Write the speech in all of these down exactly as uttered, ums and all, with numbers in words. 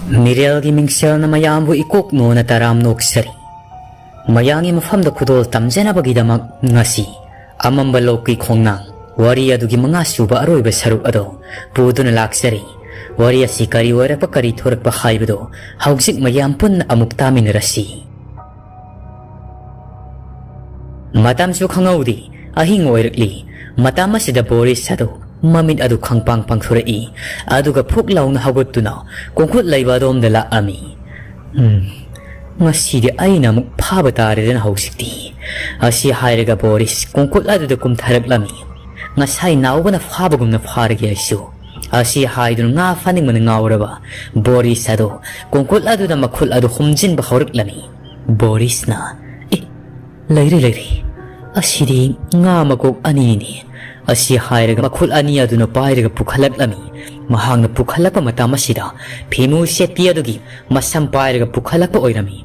ꯃꯤꯔꯦꯜꯒꯤ ꯃꯤꯡꯁꯦꯜꯅ ꯃꯌꯥꯝꯕꯨ ꯏꯀꯣꯛ ꯅꯣꯟꯅ ꯇꯔꯥꯝ ꯅꯣꯛꯆꯔꯤ꯫ ꯃꯌꯥꯝꯒꯤ ꯃꯐꯝꯗ ꯈꯨꯗꯣꯜ ꯇꯝꯖꯅꯕꯒꯤꯗꯃꯛ ꯉꯁꯤ ꯑꯃꯝꯕ ꯂꯣꯛꯀꯤ ꯈꯣꯡꯅꯥꯡ ꯋꯥꯔꯤ ꯑꯗꯨꯒꯤ ꯃꯉꯥ ꯁꯨꯕ ꯑꯔꯣꯏꯕ ꯁꯔꯨꯛ ꯑꯗꯨ ꯄꯨꯗꯨꯅ ꯂꯥꯛꯆꯔꯤ꯫ ꯋꯥꯔꯤ ꯑꯁꯤ ꯀꯔꯤ ꯑꯣꯏꯔꯛꯄ, ꯀꯔꯤ ꯊꯣꯔꯛꯄ ꯍꯥꯏꯕꯗꯨ ꯍꯧꯖꯤꯛ ꯃꯌꯥꯝ ꯄꯨꯟꯅ ꯑꯃꯨꯛ ꯇꯥꯃꯤꯟꯅꯔꯁꯤ꯫ ꯃꯇꯝꯁꯨ ꯈꯪꯍꯧꯗꯦ, ꯑꯍꯤꯡ ꯑꯣꯏꯔꯛꯂꯤ꯫ ꯃꯇꯝ ꯑꯁꯤꯗ ꯕꯣꯔꯤꯁ ꯑꯗꯨ ꯃꯃꯤꯠ ꯑꯗꯨ ꯈꯪꯄꯥꯡ ꯄꯥꯡꯊꯣꯔꯛꯏ꯫ ꯑꯗꯨꯒ ꯐꯨꯛ ꯂꯥꯎꯅ ꯍꯧꯒꯠꯇꯨꯅ ꯀꯣꯡꯈꯨꯠ ꯂꯩꯕ ꯑꯗꯣꯝꯗ ꯂꯥꯛꯑꯝꯃꯤ꯫ "ꯎꯝ, ꯉꯁꯤꯗꯤ ꯑꯩꯅ ꯑꯃꯨꯛ ꯐꯥꯕ ꯇꯥꯔꯦꯗꯅ ꯍꯧꯖꯤꯛꯇꯤ," ꯑꯁꯤ ꯍꯥꯏꯔꯒ ꯕꯣꯔꯤꯁ ꯀꯣꯡꯈꯨꯠ ꯑꯗꯨꯗ ꯀꯨꯝꯊꯔꯛꯂꯝꯃꯤ꯫ "ꯉꯁꯥꯏ ꯅꯥꯎꯕꯅ ꯐꯥꯕꯒꯨꯝꯅ ꯐꯥꯔꯒꯦ ꯑꯩꯁꯨ," ꯑꯁꯤ ꯍꯥꯏꯗꯨꯅ ꯉꯥ ꯐꯥꯅꯤꯡꯕꯅ ꯉꯥꯎꯔꯕ ꯕꯣꯔꯤꯁ ꯑꯗꯨ ꯀꯣꯡꯈꯨꯠ ꯑꯗꯨꯗ ꯃꯈꯨꯠ ꯑꯗꯨ ꯍꯨꯝꯖꯤꯟꯕ ꯍꯧꯔꯛꯂꯝꯃꯤ꯫ ꯕꯣꯔꯤꯁꯅ, "ꯑꯦ, ꯂꯩꯔꯦ, ꯂꯩꯔꯦ, ꯑꯁꯤꯗꯤ ꯉꯥ ꯃꯀꯣꯛ ꯑꯅꯤꯅꯤ," ꯑꯁꯤ ꯍꯥꯏꯔꯒ ꯃꯈꯨꯠ ꯑꯅꯤ ꯑꯗꯨꯅ ꯄꯥꯏꯔꯒ ꯄꯨꯈꯠꯂꯛꯂꯝꯃꯤ꯫ ꯃꯍꯥꯛꯅ ꯄꯨꯈꯠꯂꯛꯄ ꯃꯇꯝ ꯑꯁꯤꯗ ꯐꯤꯃꯨ ꯁꯦꯠꯄꯤ ꯑꯗꯨꯒꯤ ꯃꯁꯝ ꯄꯥꯏꯔꯒ ꯄꯨꯈꯠꯂꯛꯄ ꯑꯣꯏꯔꯝꯃꯤ꯫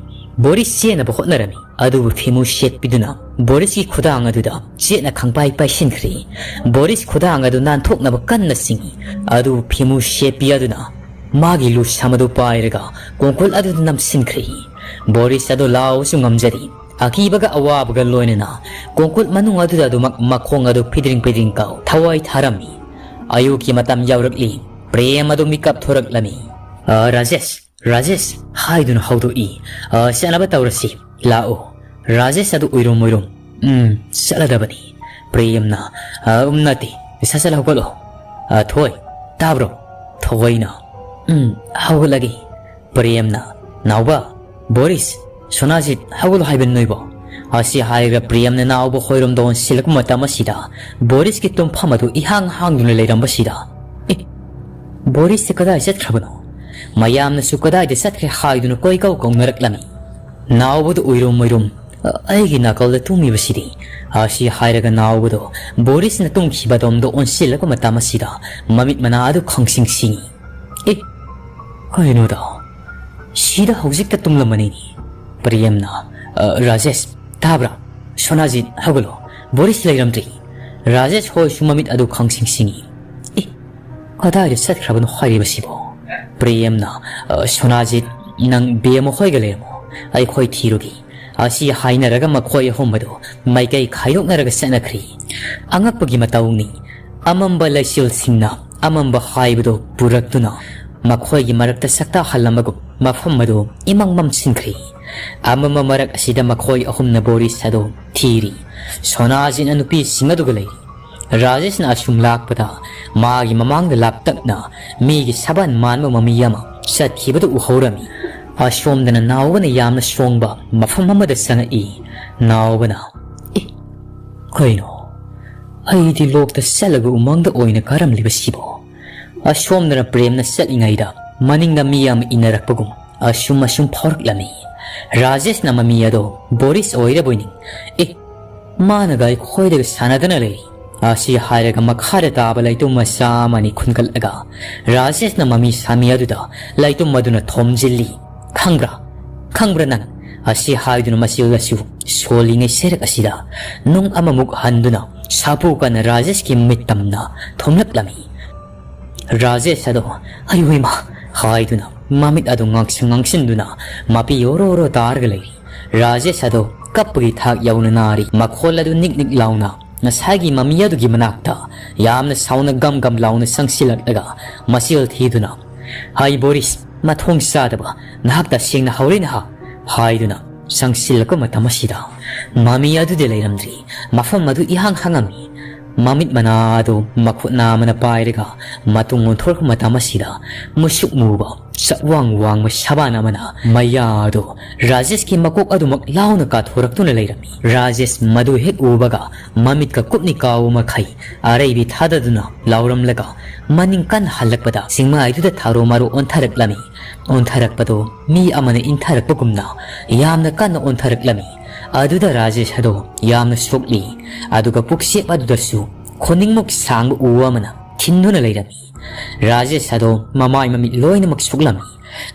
ꯕꯣꯔꯤꯁ ꯆꯦꯟꯅꯕ ꯍꯣꯠꯅꯔꯝꯃꯤ, ꯑꯗꯨꯕꯨ ꯐꯤꯃꯨ ꯁꯦꯠꯄꯤꯗꯨꯅ ꯕꯣꯔꯤꯁꯀꯤ ꯈꯨꯗꯥꯡ ꯑꯗꯨꯗ ꯆꯦꯠꯅ ꯈꯪꯄꯥꯏ ꯄꯥꯏꯁꯤꯟꯈ꯭ꯔꯦ꯫ ꯕꯣꯔꯤꯁ ꯈꯨꯗꯥꯡ ꯑꯗꯨ ꯅꯥꯟꯊꯣꯛꯅꯕ ꯀꯟꯅ ꯆꯤꯡꯏ, ꯑꯗꯨꯕꯨ ꯐꯤꯃꯨ ꯁꯦꯠꯄꯤ ꯑꯗꯨꯅ ꯃꯥꯒꯤ ꯂꯨꯁꯝ ꯑꯗꯨ ꯄꯥꯏꯔꯒ ꯀꯣꯡꯈꯨꯠ ꯑꯗꯨꯗ ꯅꯝꯁꯤꯟꯈ꯭ꯔꯦ꯫ ꯕꯣꯔꯤꯁ ꯑꯗꯨ ꯂꯥꯎꯕꯁꯨ ꯉꯝꯖꯗꯦ꯫ ꯑꯀꯤꯕꯒ ꯑꯋꯥꯕꯒ ꯂꯣꯏꯅꯅ ꯀꯣꯡꯀꯨꯠ ꯃꯅꯨꯡ ꯑꯗꯨꯗ ꯑꯗꯨꯃꯛ ꯃꯈꯣꯡ ꯑꯗꯨ ꯐꯤꯗ꯭ꯔꯤꯡ ꯐꯤꯗ꯭ꯔꯤꯡ ꯀꯥꯎ ꯊꯋꯥꯏ ꯊꯥꯔꯝꯃꯤ꯫ ꯑꯌꯨꯛꯀꯤ ꯃꯇꯝ ꯌꯧꯔꯛꯂꯤ꯫ ꯄ꯭ꯔꯦꯝ ꯑꯗꯨ ꯃꯤꯀꯞ ꯊꯣꯔꯛꯂꯝꯃꯤ꯫ "ꯑ, ꯔꯥꯖꯦꯁ, ꯔꯥꯖꯦꯁ," ꯍꯥꯏꯗꯨꯅ ꯍꯧꯗꯣꯛꯏ꯫ "ꯑ, ꯆꯠꯅꯕ ꯇꯧꯔꯁꯤ꯫ ꯂꯥꯛꯑꯣ꯫" ꯔꯥꯖꯦꯁ ꯑꯗꯨ ꯎꯏꯔꯨꯝ ꯎꯏꯔꯨꯝ, "ꯎꯝ, ꯆꯠꯂꯗꯕꯅꯤ꯫" ꯄ꯭ꯔꯦꯝꯅ, "ꯑ, ꯎꯝ, ꯅꯠꯇꯦ, ꯁꯠ ꯁꯠ ꯍꯧꯒꯠꯂꯣ꯫" "ꯑ, ꯊꯣꯏ, ꯇꯥꯕ꯭ꯔꯣ?" ꯊꯣꯏꯅ, "ꯎꯝ, ꯍꯧꯒꯠꯂꯒꯦ꯫" ꯄ꯭ꯔꯦꯝꯅ, "ꯅꯥꯎꯕ, ꯕꯣꯔꯤꯁ, ꯁꯣꯅꯥꯖꯤꯠ, ꯍꯧꯒꯠꯂꯣ ꯍꯥꯏꯕꯅꯤ ꯅꯣꯏꯕꯣ꯫" ꯑꯁꯤ ꯍꯥꯏꯔꯒ ꯄ꯭ꯔꯦꯝꯅ ꯅꯥꯎꯕ ꯍꯣꯏꯔꯣꯝꯗ ꯑꯣꯟꯁꯤꯜꯂꯛꯄ ꯃꯇꯝ ꯑꯁꯤꯗ ꯕꯣꯔꯤꯁꯀꯤ ꯇꯨꯝꯐꯝ ꯑꯗꯨ ꯏꯍꯥꯡ ꯍꯥꯡꯗꯨꯅ ꯂꯩꯔꯝꯕꯁꯤꯗ, "ꯑꯦ, ꯕꯣꯔꯤꯁꯁꯦ ꯀꯗꯥꯏ ꯆꯠꯈ꯭ꯔꯕꯅꯣ? ꯃꯌꯥꯝꯅꯁꯨ ꯀꯗꯥꯏꯗ ꯆꯠꯈ꯭ꯔꯦ ꯍꯥꯏꯗꯨꯅ ꯀꯣꯏꯀꯧ ꯀꯧꯅꯔꯛꯂꯝꯃꯤ꯫" ꯅꯥꯎꯕꯗꯨ ꯎꯏꯔꯨꯝ ꯎꯏꯔꯨꯝ, "ꯑ, ꯑꯩꯒꯤ ꯅꯥꯀꯜꯗ ꯇꯨꯝꯃꯤꯕꯁꯤꯗꯤ?" ꯑꯁꯤ ꯍꯥꯏꯔꯒ ꯅꯥꯎꯕꯗꯣ ꯕꯣꯔꯤꯁꯅ ꯇꯨꯝꯈꯤꯕ ꯑꯗꯣꯝꯗ ꯑꯣꯟꯁꯤꯜꯂꯛꯄ ꯃꯇꯝ ꯑꯁꯤꯗ ꯃꯃꯤꯠ ꯃꯅꯥ ꯑꯗꯨ ꯈꯪꯁꯤꯡ ꯁꯤꯡꯏ꯫ "ꯑꯦ, ꯀꯔꯤꯅꯣꯗ? ꯁꯤꯗ ꯍꯧꯖꯤꯛꯇ ꯇꯨꯝꯂꯝꯕꯅꯤꯅꯦ꯫" ꯄ꯭ꯔꯦꯝꯅ, "ꯑ, ꯔꯥꯖꯦꯁ, ꯇꯥꯕ꯭ꯔꯥ? ꯁꯣꯅꯥꯖꯤꯠ, ꯍꯧꯒꯠꯂꯣ꯫ ꯕꯣꯔꯤꯁ ꯂꯩꯔꯝꯗ꯭ꯔꯤ꯫" ꯔꯥꯖꯦꯁ ꯍꯣꯏꯁꯨ ꯃꯃꯤꯠ ꯑꯗꯨ ꯈꯪꯁꯤꯡ ꯁꯤꯡꯏ꯫ "ꯑꯦ, ꯀꯗꯥꯏꯗ ꯆꯠꯈ꯭ꯔꯕꯅꯣ ꯍꯥꯏꯔꯤꯕꯁꯤꯕꯣ?" ꯄ꯭ꯔꯦꯝꯅ, "ꯑ, ꯁꯣꯅꯥꯖꯤꯠ, ꯅꯪ ꯕꯦꯝꯃ ꯈꯣꯏꯒ ꯂꯩꯔꯝꯃꯣ, ꯑꯩꯈꯣꯏ ꯊꯤꯔꯨꯒꯦ"꯫ ꯑꯁꯤ ꯍꯥꯏꯅꯔꯒ ꯃꯈꯣꯏ ꯑꯍꯨꯝ ꯑꯗꯨ ꯃꯥꯏꯀꯩ ꯈꯥꯏꯗꯣꯛꯅꯔꯒ ꯆꯠꯅꯈ꯭ꯔꯤ꯫ ꯑꯉꯛꯄꯒꯤ ꯃꯇꯧꯅꯤ, ꯑꯃꯝꯕ ꯂꯩꯆꯤꯜꯁꯤꯡꯅ ꯑꯃꯝꯕ ꯍꯥꯏꯕꯗꯨ ꯄꯨꯔꯛꯇꯨꯅ ꯃꯈꯣꯏꯒꯤ ꯃꯔꯛꯇ ꯁꯛꯇꯥꯛꯍꯜꯂꯝꯕꯒꯨꯝ ꯃꯐꯝ ꯑꯗꯨ ꯏꯃꯝ ꯃꯝꯁꯤꯟꯈ꯭ꯔꯤ꯫ ꯑꯃꯝꯕ ꯃꯔꯛ ꯑꯁꯤꯗ ꯃꯈꯣꯏ ꯑꯍꯨꯝꯅ ꯕꯣꯔꯤꯁ ꯑꯗꯨ ꯊꯤꯔꯤ꯫ ꯁꯣꯅꯥꯖꯤꯠꯅ ꯅꯨꯄꯤꯁꯤꯡ ꯑꯗꯨꯒ ꯂꯩꯔꯤ꯫ ꯔꯥꯖꯦꯁꯅ ꯑꯁꯨꯝ ꯂꯥꯛꯄꯗ ꯃꯥꯒꯤ ꯃꯃꯥꯡꯗ ꯂꯥꯞꯇꯛꯅ ꯃꯤꯒꯤ ꯁꯕꯥꯟ ꯃꯥꯟꯕ ꯃꯃꯤ ꯑꯃ ꯆꯠꯈꯤꯕꯗꯨ ꯎꯍꯧꯔꯝꯃꯤ꯫ ꯑꯁꯣꯝꯗꯅ ꯅꯥꯎꯕꯅ ꯌꯥꯝꯅ ꯁꯣꯡꯕ ꯃꯐꯝ ꯑꯃꯗ ꯆꯪꯉꯛꯏ꯫ ꯅꯥꯎꯕꯅ, "ꯑꯦ, ꯀꯩꯅꯣ? ꯑꯩꯗꯤ ꯂꯣꯛꯇ ꯆꯠꯂꯒ ꯎꯃꯪꯗ ꯑꯣꯏꯅ ꯀꯥꯔꯝꯂꯤꯕꯁꯤꯕꯣ?" ꯑꯁꯣꯝꯗꯅ ꯄ꯭ꯔꯦꯝꯅ ꯆꯠꯂꯤꯉꯩꯗ ꯃꯅꯤꯡꯗ ꯃꯤ ꯑꯃ ꯏꯟꯅꯔꯛꯄꯒꯨꯝ ꯑꯁꯨꯝ ꯑꯁꯨꯝ ꯐꯥꯎꯔꯛꯂꯝꯃꯤ꯫ ꯔꯥꯖꯦꯁꯅ ꯃꯃꯤ ꯑꯗꯣ ꯕꯣꯔꯤꯁ ꯑꯣꯏꯔꯕꯣꯏ ꯅꯤꯡ-, "ꯑꯦ, ꯃꯥꯅꯒ ꯑꯩꯈꯣꯏꯗꯒ ꯁꯥꯟꯅꯗꯅ ꯂꯩ"꯫ ꯑꯁꯤ ꯍꯥꯏꯔꯒ ꯃꯈꯥꯗ ꯇꯥꯕ ꯂꯩꯇꯨꯝ ꯃꯆꯥ ꯑꯃꯅꯤ ꯈꯨꯟꯒꯠꯂꯒ ꯔꯥꯖꯦꯁꯅ ꯃꯃꯤ ꯁꯥꯃꯤ ꯑꯗꯨꯗ ꯂꯩꯇꯨꯝ ꯑꯗꯨꯅ ꯊꯣꯝꯖꯤꯜꯂꯤ꯫ "ꯈꯪꯕ꯭ꯔꯥ? ꯈꯪꯕ꯭ꯔꯥ ꯅꯪ?" ꯑꯁꯤ ꯍꯥꯏꯗꯨꯅ ꯃꯆꯤꯜꯗꯁꯨ ꯁꯣꯜꯂꯤꯉꯩ ꯁꯦꯔꯛ ꯑꯁꯤꯗ ꯅꯨꯡ ꯑꯃꯃꯨꯛ ꯍꯟꯗꯨꯅ ꯁꯥꯐꯨ ꯀꯟꯅ ꯔꯥꯖꯦꯁꯀꯤ ꯃꯤꯠꯇꯝꯅ ꯊꯣꯝꯂꯛꯂꯝꯃꯤ꯫ ꯔꯥꯖꯦꯁ ꯑꯗꯣ, "ꯑꯌꯣ ꯏꯃꯥ!" ꯍꯥꯏꯗꯨꯅ ꯃꯃꯤꯠ ꯑꯗꯨ ꯉꯥꯡꯁꯪ ꯉꯥꯡꯁꯤꯟꯗꯨꯅ ꯃꯄꯤ ꯑꯣꯔꯣ ꯑꯣꯔꯣ ꯇꯥꯔꯒ ꯂꯩꯔꯤ꯫ ꯔꯥꯖꯦꯁ ꯑꯗꯣ ꯀꯞꯄꯒꯤ ꯊꯥꯛ ꯌꯧꯅ ꯅꯥꯔꯤ꯫ ꯃꯈꯣꯜ ꯑꯗꯨ ꯅꯤꯛ ꯅꯤꯛ ꯂꯥꯎꯅ ꯉꯁꯥꯏꯒꯤ ꯃꯃꯤ ꯑꯗꯨꯒꯤ ꯃꯅꯥꯛꯇ ꯌꯥꯝꯅ ꯁꯥꯎꯅ ꯒꯝ ꯒꯝ ꯂꯥꯎꯅ ꯆꯪꯁꯤꯜꯂꯛꯂꯒ ꯃꯆꯤꯜ ꯊꯤꯗꯨꯅ, "ꯍꯥꯏ ꯕꯣꯔꯤꯁ, ꯃꯊꯣꯡ ꯆꯥꯗꯕ, ꯅꯍꯥꯛ ꯇꯁꯦꯡꯅ ꯍꯧꯔꯦ ꯅꯍꯥ!" ꯍꯥꯏꯗꯨꯅ ꯆꯪꯁꯤꯜꯂꯛꯄ ꯃꯇꯝ ꯑꯁꯤꯗ ꯃꯃꯤ ꯑꯗꯨꯗꯤ ꯂꯩꯔꯝꯗ꯭ꯔꯤ꯫ ꯃꯐꯝ ꯑꯗꯨ ꯏꯍꯥꯡ ꯍꯥꯡꯉꯝꯃꯤ꯫ ꯃꯃꯤꯠ ꯃꯅꯥ ꯑꯗꯨ ꯃꯈꯨꯠ ꯅꯥꯝꯃꯅ ꯄꯥꯏꯔꯒ ꯃꯇꯨꯡ ꯑꯣꯟꯊꯣꯔꯛꯄ ꯃꯇꯝ ꯑꯁꯤꯗ ꯃꯨꯁꯨꯛ ꯃꯨꯕ ꯆꯞꯋꯥꯡ ꯋꯥꯡꯕ ꯁꯕꯥꯟ ꯑꯃꯅ ꯃꯌꯥ ꯑꯗꯨ ꯔꯥꯖꯦꯁꯀꯤ ꯃꯀꯣꯛ ꯑꯗꯨꯃꯛ ꯂꯥꯎꯅ ꯀꯥꯊꯣꯔꯛꯇꯨꯅ ꯂꯩꯔꯝꯃꯤ꯫ ꯔꯥꯖꯦꯁ ꯃꯗꯨ ꯍꯦꯛ ꯎꯕꯒ ꯃꯃꯤꯠꯀ ꯀꯨꯞꯅꯤ ꯀꯥꯎꯕ ꯃꯈꯩ ꯑꯔꯩꯕꯤ ꯊꯥꯗꯗꯨꯅ ꯂꯥꯎꯔꯝꯂꯒ ꯃꯅꯤꯡ ꯀꯟꯅ ꯍꯜꯂꯛꯄꯗ ꯆꯤꯡꯃꯥꯏꯗꯨꯗ ꯊꯥꯔꯨ ꯃꯥꯔꯨ ꯑꯣꯟꯊꯔꯛꯂꯝꯃꯤ꯫ ꯑꯣꯟꯊꯔꯛꯄꯗꯣ ꯃꯤ ꯑꯃꯅ ꯏꯟꯊꯔꯛꯄꯒꯨꯝꯅ ꯌꯥꯝꯅ ꯀꯟꯅ ꯑꯣꯟꯊꯔꯛꯂꯝꯃꯤ꯫ ꯑꯗꯨꯗ ꯔꯥꯖꯦꯁ ꯑꯗꯣ ꯌꯥꯝꯅ ꯁꯣꯛꯂꯤ꯫ ꯑꯗꯨꯒ ꯄꯨꯛꯆꯦꯞ ꯑꯗꯨꯗꯁꯨ ꯈꯨꯅꯤꯡꯃꯨꯛ ꯁꯥꯡꯕ ꯎ ꯑꯃꯅ ꯊꯤꯟꯗꯨꯅ ꯂꯩꯔꯝꯃꯤ꯫ ꯔꯥꯖꯦꯁ ꯑꯗꯣ ꯃꯃꯥꯏ ꯃꯃꯤꯠ ꯂꯣꯏꯅꯃꯛ ꯁꯣꯛꯂꯝꯃꯤ꯫